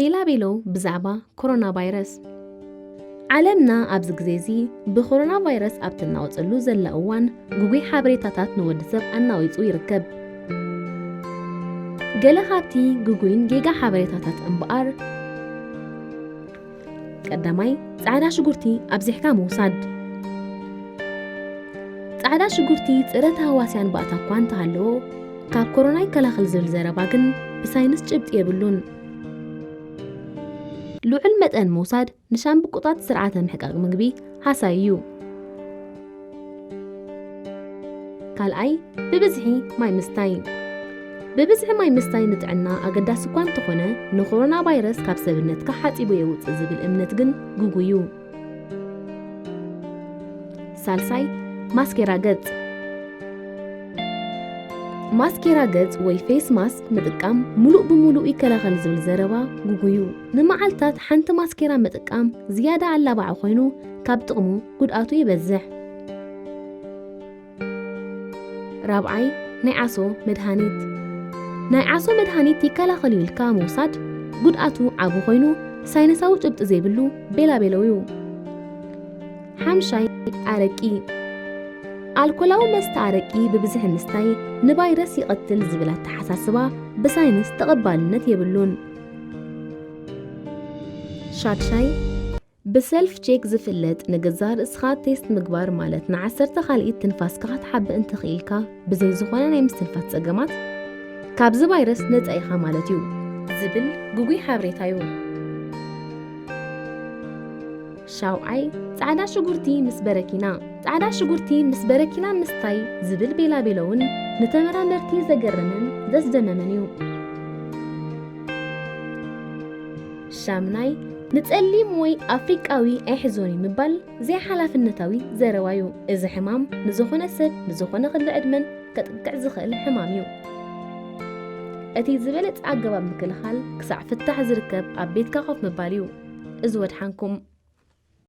ቤላ ቤለው ብዛዕባ ኮሮና ቫይረስ። ዓለምና ኣብዚ ግዜ እዚ ብኮሮና ቫይረስ ኣብ ትናወጸሉ ዘላ እዋን፣ ግጉይ ሓበሬታታት ንወዲ ሰብ ኣናዊጹ ይርከብ። ገለ ካብቲ ግጉይን ጌጋ ሓበሬታታት እምበኣር፣ ቀዳማይ፣ ጻዕዳ ሽጉርቲ ኣብዚሕካ ምውሳድ። ጻዕዳ ሽጉርቲ ጸረ ተህዋስያን ባእታ እኳ እንተሃለዎ፣ ካብ ኮሮና ይከላኸል ዝብል ዘረባ ግን ብሳይንስ ጭብጢ የብሉን። ልዑል መጠን ምውሳድ ንሻምብቆታት ስርዓተ ምሕቃቕ ምግቢ ሃሳይ እዩ። ካልኣይ፣ ብብዝሒ ማይ ምስታይ። ብብዝሒ ማይ ምስታይ ንጥዕና ኣገዳሲ እኳ እንተኾነ፣ ንኮሮና ቫይረስ ካብ ሰብነትካ ሓጺቡ የውጽእ ዝብል እምነት ግን ግጉይ እዩ። ሳልሳይ፣ ማስኬራ ገጽ። ማስኬራ ገጽ ወይ ፌስ ማስክ ምጥቃም ሙሉእ ብሙሉእ ይከላኸል ዝብል ዘረባ ግጉይ እዩ። ንመዓልታት ሓንቲ ማስኬራ ምጥቃም ዝያዳ ኣላባዒ ኮይኑ፣ ካብ ጥቕሙ ጉድኣቱ ይበዝሕ። ራብዓይ፣ ናይ ዓሶ መድሃኒት። ናይ ዓሶ መድሃኒት ይከላኸል እዩ ኢልካ ምውሳድ ጉድኣቱ ዓቢ ኮይኑ፣ ሳይንሳዊ ጭብጢ ዘይብሉ ቤላቤለው እዩ። ሓምሻይ፣ ኣረቂ። ኣልኮላዊ መስተ ኣረቂ ብብዝሒ ምስታይ ንቫይረስ ይቐትል ዝብል ኣተሓሳስባ ብሳይንስ ተቐባልነት የብሉን። ሻድሻይ፣ ብሰልፍ ቼክ ዝፍለጥ ንገዛእ ርእስኻ ቴስት ምግባር፣ ማለት ንዓሰርተ ካልኢት ትንፋስካ ክትሓብእ እንተኽኢልካ ብዘይ ዝኾነ ናይ ምስትንፋስ ጸገማት ካብዚ ቫይረስ ነጻ ኢኻ ማለት እዩ ዝብል ግጉይ ሓበሬታ እዩ። ሻውዓይ፣ ጻዕዳ ሽጉርቲ ምስ በረኪና። ጻዕዳ ሽጉርቲ ምስ በረኪና ምስታይ ዝብል ቤላቤለውን ንተመራመርቲ ዘገረመን ዘስደመመን እዩ። ሻምናይ፣ ንጸሊም ወይ ኣፍሪቃዊ ኣይሕዞኒ ምባል ዘይሓላፍነታዊ ዘረባ እዩ። እዚ ሕማም ንዝኾነ ሰብ ንዝኾነ ክሊ ዕድመን ከጥቅዕ ዝኽእል ሕማም እዩ። እቲ ዝበለጸ ኣገባብ ምክልኻል ክሳዕ ፍታሕ ዝርከብ ኣብ ቤትካ ኮፍ ምባል እዩ። እዚ ወድሓንኩም።